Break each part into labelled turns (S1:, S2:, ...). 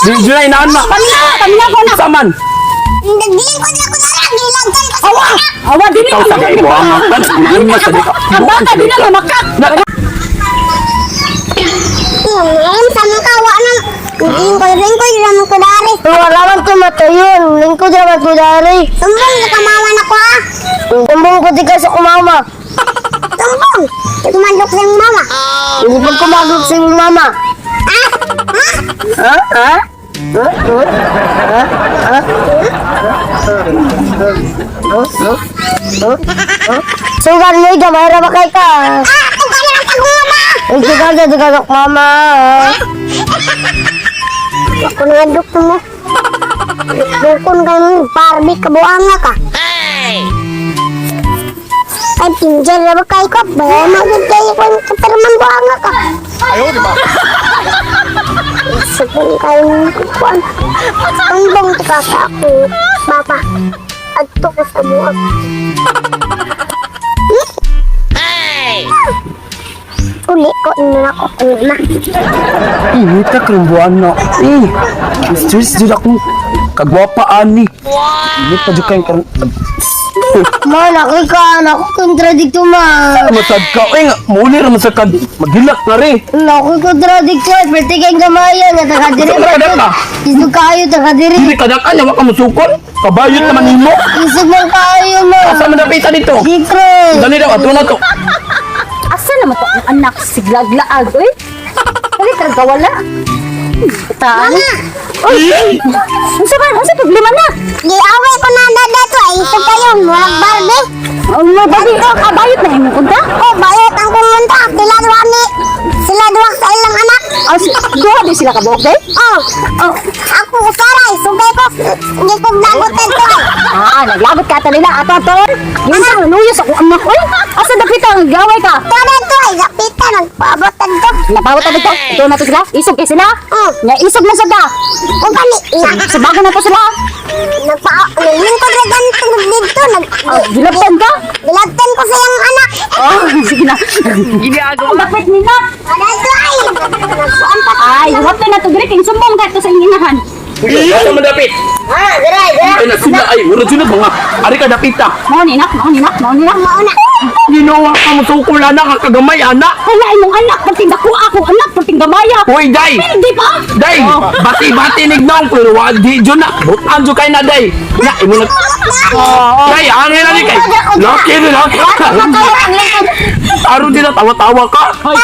S1: Di jud na inaan na.
S2: Paminaw, paminaw ko na.
S1: Saman.
S3: Naglingkod na ko dara, gilagdan ko sa
S2: Awa, awa dili
S1: Ikaw sa kay buang kan. Mas sa ka.
S2: Ang bata di na mamakak.
S3: Ngayon, sa mga kawa na lingkod-lingkod naman ko dari.
S4: Wala man ko matayon. Lingkod naman ko dari.
S3: Tumbong ka mama na ko ah.
S4: Tumbong ko di ka sa kumama.
S3: Tumbong. Tumandok sa iyong mama.
S4: Hindi pa kumagok sa iyong mama.
S3: Ah? Ha?
S4: Ha? Ha? Ha? Ha? Ha? Sugal mo gamay ra ba kay ka?
S3: Ah, tungkol na ang pagmama.
S4: Ay, sugal na sugal mama.
S3: Ako na duk mo. Dukon ka mo, Barbie kabuanga ka. Ay, pinjer na ba kayo ko? Baya magod kayo kung katarman buanga ka.
S5: Ayaw, di ba?
S3: Sabon kayo kuwan. Tumbong ka sa ako, papa. Adto ko sa buwag. Uli ko na ako na.
S1: Inita karong buwan na. Eh, stress jud ako. Kagwapa ani. Inita jud kay karon.
S4: Ma, nakoy ka. Nako kontradikto ma.
S1: Masad ka. Eh, nga, muli ra man sa kad. Maghilak na ri.
S4: Nakoy kontradikto. Pwede kayong gamayan. Nga taga diri.
S1: Isa ka ka?
S4: Isog kayo taga diri.
S1: Dili ka na wa ka musukon. Kabayot naman nimo.
S4: Isog man kayo ma.
S1: Asa man dapita dito?
S4: Secret.
S1: Dali daw ato na to.
S2: Asa naman to ang anak siglag-laag oy? Dali ka wala. Taan. Oy, unsa ba? Unsa problema na?
S3: Giaway ko na dada to ay isa kayo, murag Barbie.
S2: Oh, may babi ka bayot na imong kunta?
S3: Oh, bayot ang kumunta. Sila duha ni sila duha sa ilang anak.
S2: Ah, duha di sila kabuok day?
S3: Oh,
S2: Oh,
S3: ako usaray, sugay ko. Hindi ko lagot to ay.
S2: ah, naglagot ka ta nila ato aton. Yun sa luyo sa akong anak oy. Asa dapita ang gaway ka?
S3: Ito na to ay, zapita, nagpaabot to.
S2: Napawat na dito. Ito na to sila. Isog kay sila.
S3: Oh.
S2: Nya isog na sad da.
S3: Kung kani, na,
S2: Sa bago na to sila.
S3: nagpa, naglingkod na ganito dito. Nag,
S2: Oh, gilabtan ka?
S3: Bilagtan ko sa iyang anak.
S2: Oh, sige na. Ginagawa. Dapat nila.
S3: Wala to ay. Nagpuan pa.
S2: Ay, huwag na to diri kay sumbong ka to sa inyong inahan.
S1: Asa man dapit?
S4: Ah, diray, diray.
S1: Ay na sila ay murag sila mga ari ka dapita.
S2: Mao ni nak, mao ni nak, mao ni nak.
S3: Mauna.
S1: Ginawa ka musukol ana ka kagamay ana.
S2: Hala imong anak perting dako ako anak perting gamaya.
S1: Hoy day.
S2: Hindi pa.
S1: Day, bati-bati nignaong pero wa di jud na. Butan jud kay na day. Na imo na. Day, ani na ni kay. Laki ni laki. Aron din na tawa-tawa ka.
S2: Hoy,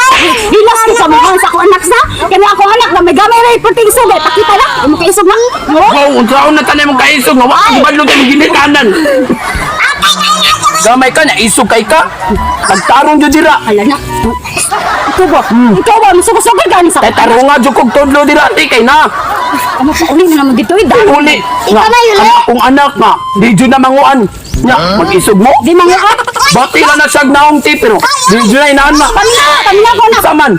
S2: gilas ko sa mga sa ako anak sa. Kani ako anak na may gamay ra perting isog ay pakita na. Imo kay isog na. Oh.
S1: Wow, unsaon na tanay mong kaisog nga wa ka gibadlong kay ginikanan. Gamay ka na isog kay ka. Nagtarong jud dira.
S2: Hala na. Ikaw ba? Ikaw ba? Musugod-sugod gani sa
S1: Tay tarunga jud kog tudlo dira ti kay na.
S2: Ano pa uli na naman dito eh. Dahil
S1: Uli. Nga, ang akong anak nga, di jud na manguan. Nya, mag-isog mo.
S2: Di manguan.
S1: Bati na na siyag naong ti pero di jud na inaan na.
S2: Paminaw, paminaw ko na.
S1: Saman.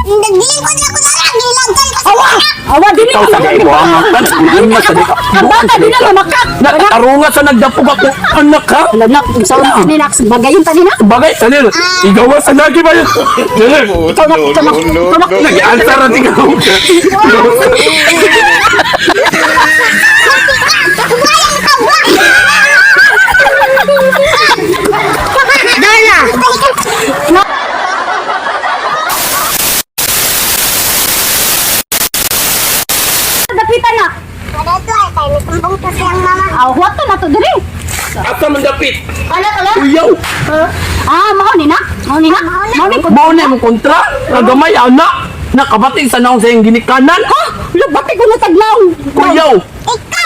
S3: Naglingkod na ko dara, gilagdan ko sa
S2: Awa, awa dili
S1: Ikaw sa kay buang kan. Mas sa ka.
S2: Ang bata di na mamakak.
S1: Nagtarunga sa nagdapog ako anak ha.
S2: Hala na, unsa man ni nak bagayon ta ni nak.
S1: Bagay, tanil. Igawa sa lagi ba yun? Tanil.
S2: Ikaw na, ikaw na, ikaw na.
S1: Nag-answer na ikaw.
S4: Dala.
S2: Dapitan na.
S3: Wala to ay, kay nagtumbong to sa iyang mama.
S2: Ah, huwag to na to diri.
S1: Asa man dapit?
S4: Ala, ala.
S1: Uyaw.
S2: Ah, mao ni nak. Mao ni nak. Mao ni ko.
S1: Mao na imong kontra. Nagamay anak. Nakabati sa naong sa iyong ginikanan.
S2: Ha? Lubati ko na taglaw.
S1: Kuyaw.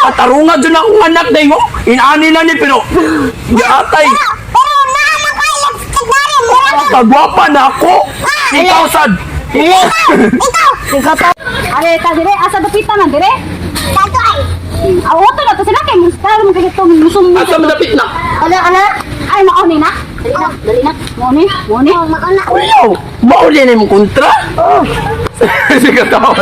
S1: Katarunga dyan akong anak na mo. Inaani na ni pero giatay.
S3: Pero naa man kayo, nagtagdari, mura
S1: Kagwapa na ako. Ikaw sad.
S3: Ikaw!
S4: Ikaw pa.
S2: Are ta dire, asa dapitan na dire.
S3: Dato ay,
S2: Ah, huwag to na to sila kay musta mo kay to musum.
S1: Asa man dapit na?
S4: Ala, ala.
S2: Ay, mao ni nak. Dali na, dali na. Mao ni, mao ni.
S3: mauna.
S1: Kuyaw. Mauli na imong kontra. Sige tawa.